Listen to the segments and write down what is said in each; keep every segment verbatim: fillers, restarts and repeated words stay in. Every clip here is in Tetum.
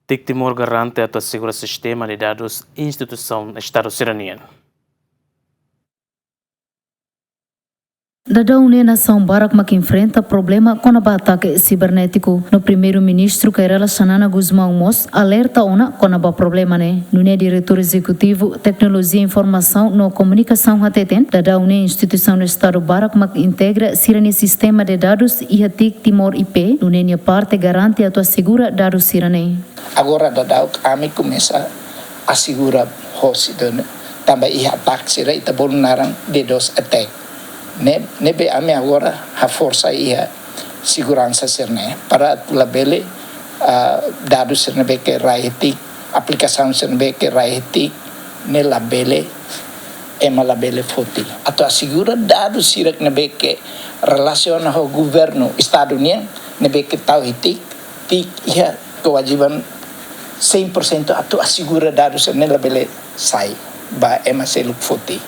TIC Timor garante atu asegura sistema de dadus instituisaun Estadu sira-nian. Daudaun ne'e nasaun barak mak enfrenta problema kona-ba atake sibernétiku. No Primeiru-Ministru Kay Rala Xanana Gusmão mós alerta ona kona-ba problema ne'e. Nune'e Diretór Ezekutivu Teknolojia Informasaun no Komunikasaun hateten, daudaun ne'e instituisaun Estadu barak mak integra sira-nia sistema de dadus iha TIC Timor I P, nune'e nia parte garante atu asegura dadus sira-ne'e. Agora daudaun ami komesa asegura hosi done, tanba iha atake sira ita bolu naran DDoS attack. Ne'e, ne'ebé ami agora haforsa iha seguransa sira-ne'e para atu labele, ah, dadus sira ne'ebé ke rai iha TIC, aplikasaun sira ne'ebé ke rai iha TIC, ne'e labele, ema labele foti. Atu asegura dadus sira ne'ebé ke relasiona ho governu Estadu nian, ne'ebé ke tau iha TIC, TIC iha kewajiban cem por cento atu asegura dadus ne'e labele sai ba ema seluk foti.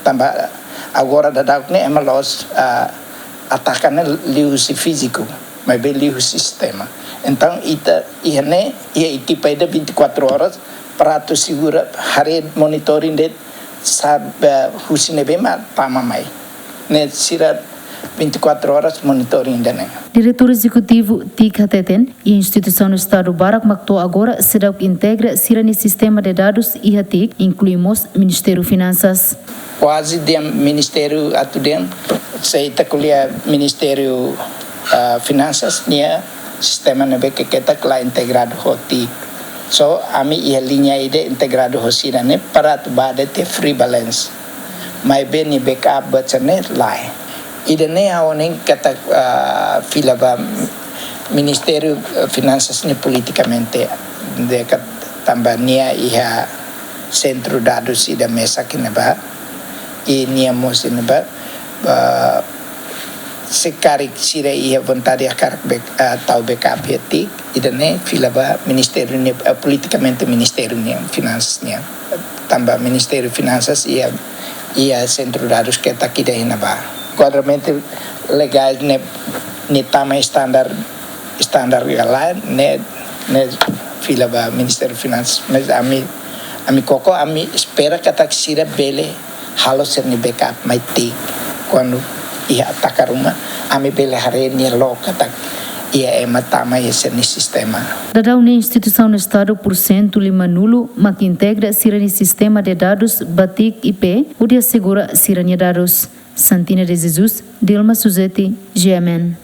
Tanba agora daudaun ne'e ema la'ós, ah, ataka ne'e liuhusi fíziku, maibé liuhusi sistema. Entaun ita iha ne'e, iha ekipa ida vinte e quatro horas para atu asegura haree monitoring de'it saida husi ne'ebé mak tama mai. Ne'e sira vinte e quatro horas monitoring ida-ne'e. Diretór Ezekutivu TIC hateten, iha instituisaun Estadu barak mak to'o agora seidauk integra sira-nia sistema de dadus iha TIC, inklui mós Ministériu Finansas. Kuaze dehan Ministériu atu dehan, se ita ko'alia Ministériu, ah, Finansas, nia sistema ne'ebé ke ketak la integradu ho TIC. So, ami iha liña ida integradu ho sira-ne'e para atu bá de'it iha free balance. Maibé nia backup buat sira-ne'e lae. Ida-ne'e ha'u hanoin katak, ah, fila ba Ministériu, eh, Finansas ne'e politikamente, dekat tanba nia iha sentru dadus ida mesak iha ne'ebá, i nia mós iha ne'ebá, ah, se karik sira iha vontade hakarak back-, ah, tau backup iha TIC, ida-ne'e fila ba ministériu ne'e, ah, politikamente Ministériu ne'e, Finansas ne'e. Tanba Ministériu Finansas iha, iha sentru dadus ketak ida iha ne'ebá. Enkuadramentu legál ne'e, ne'e tama standar, standar galán, ne'e, ne'e fila ba Ministériu Finansas, mas ami, ami koko, ami espera katak sira bele halo sira-nia backup mai TIC. Kuandu iha ataka ruma, ami bele haree nia loos katak iha ema tama iha sira-nia sistema. Daudaun ne'e instituisaun Estadu porsentu lima-nulu mak integra sira-nia sistema de dadus ba TIC I P, hodi asegura sira-nia dadus. Santina de Jesus, Dilma Suzeti, G M N.